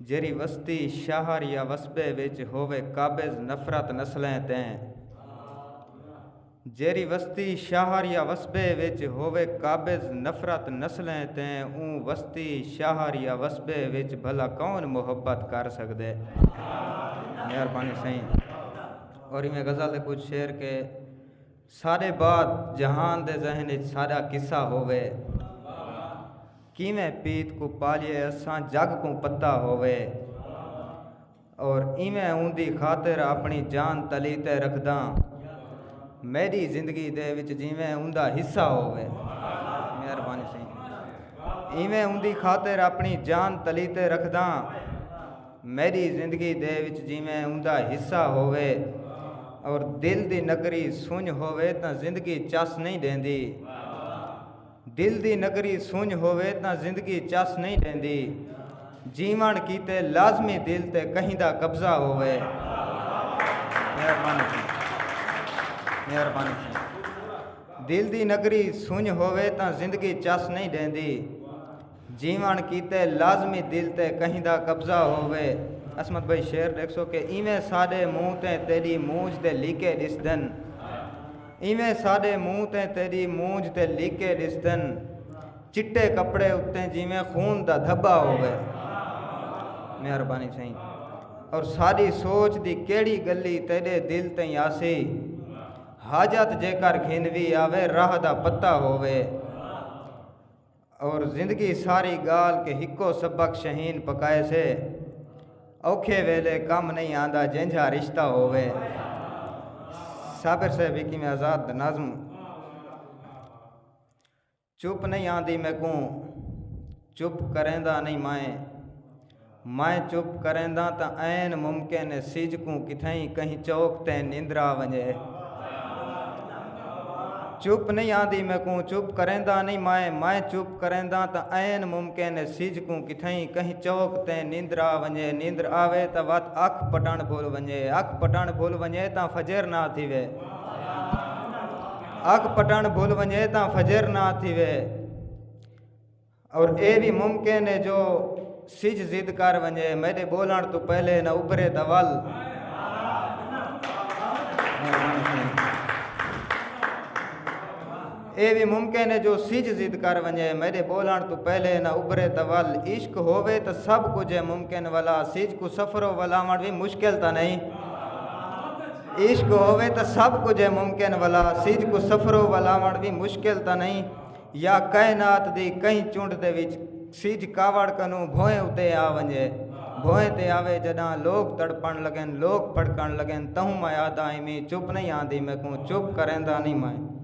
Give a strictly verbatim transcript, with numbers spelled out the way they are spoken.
جیڑھی وستی، شہر یا وسبے وچ ہووے قابض نفرت نسلیں تیں۔ جیڑھی وستی، شہر یا وسبے وچ ہووے قابض نفرت نسلیں تیں، اوں وستی، شہر یا وسبے وچ بھلا کون محبت کر سڳدے؟ مہربانی سئیں۔ اور ایویں غزل دے کچھ شعر کہ ساݙے بعد جہان دے ذہن اچ ساݙا قصہ ہووے، کیویں پیت کوں پالیے اساں جڳ کوں پتہ ہووے، اور ایویں اوندی خاطر اپݨی جان تلی تے رکھداں، میݙی زندگی دے وچ جیویں اوندا حصہ ہووے۔ مہربانی سئیں۔ ایویں اوندی خاطر اپݨی جان تلی تے رکھداں، میݙی زندگی دے وچ جیویں اوندا حصہ ہووے، اور دل دی نگری سنڄ ہووے تاں زندگی چس نئیں ݙیندی۔ دل دی نگری سنڄ ہووے تاں زندگی چس نئیں ݙیندی۔ جیوݨ کیتے لازمی دل تے کہیں دا قبضہ ہووے۔ مہربانی سئیں۔ مہربانی سئیں۔ دل دی نگری سنڄ ہووے تاں زندگی چس نئیں ݙیندی۔ جیوݨ کیتے لازمی دل تے کہیں دا قبضہ ہووے۔ عصمت بھائی شعر ݙیکھسو کہ ایویں ساݙے منہ تے تیݙی مونجھ دے لیکے ݙسدن۔ ایویں ساݙے منہ تے تیݙی مونجھ دے لیکے ݙسدن۔ چٹے کپڑے اتے جیویں خون دا دھبا ہووے۔ مہربانی سئیں۔ اور ساݙی سوچ دی کیڑھی ڳلی تیݙے دل تئیں آسی؟ حاجت جیکر گھن وی آوے، راہ دا پتہ ہووے۔ اور زندگی ساری ڳالھ کہ ہکو سبق شاہین پکائے سے، اوکھے ویلے کم نئیں آندا جینجھا رشتہ ہووے۔ صابر صاحب، حکیم آزاد نظم۔ چپ نئیں آندی میکوں، چپ کریندا نئیں میں، میں چپ کرینداں تاں عین ممکن ہے سجھ کوں کتھائیں کہیں چوک تے نندر آ ونڄے۔ چپ نئیں آندی میکوں، چپ کریندا نئیں میں، میں چپ کرینداں تاں عین ممکن ہے سجھ کوں کتھائیں کہیں چوک تے نندر آ ونڄے۔ نندر آوے تاں وت اکھ پٹݨ بھل ونڄے، اکھ پٹݨ بھل ونڄے تاں فجر نہ تھیوے۔ اکھ پٹݨ بھل ونڄے تاں فجر نہ تھیوے۔ اور اے وی ممکن ہے جو سجھ ضد کر ونڄے، میݙے ٻولݨ توں پہلے نہ اُبھرے تاں ول۔ اے وی ممکن ہے جو سجھ ضد کر ونڄے، میݙے ٻولݨ توں پہلے نہ اُبھرے تاں ول۔ عشق ہووے تاں سب کجھ ہے ممکن ولا، سجھ کوں سفرو ولاوݨ وی مشکل تاں نئیں۔ عشق ہووے تاں سب کجھ ہے ممکن ولا، سجھ کوں سفرو ولاوݨ وی مشکل تاں نئیں۔ یا کائنات دی کہیں چنڈ دے وچ سجھ کاوڑ کنوں بھوئیں اتے آ ونڄے، بھوئیں تے آوے جݙاں لوک تڑپݨ لڳن، لوک پھڑکݨ لڳن، تہوں میں آہداں ایویں چپ نئیں آندی میکوں، چپ کریندا نئیں میں۔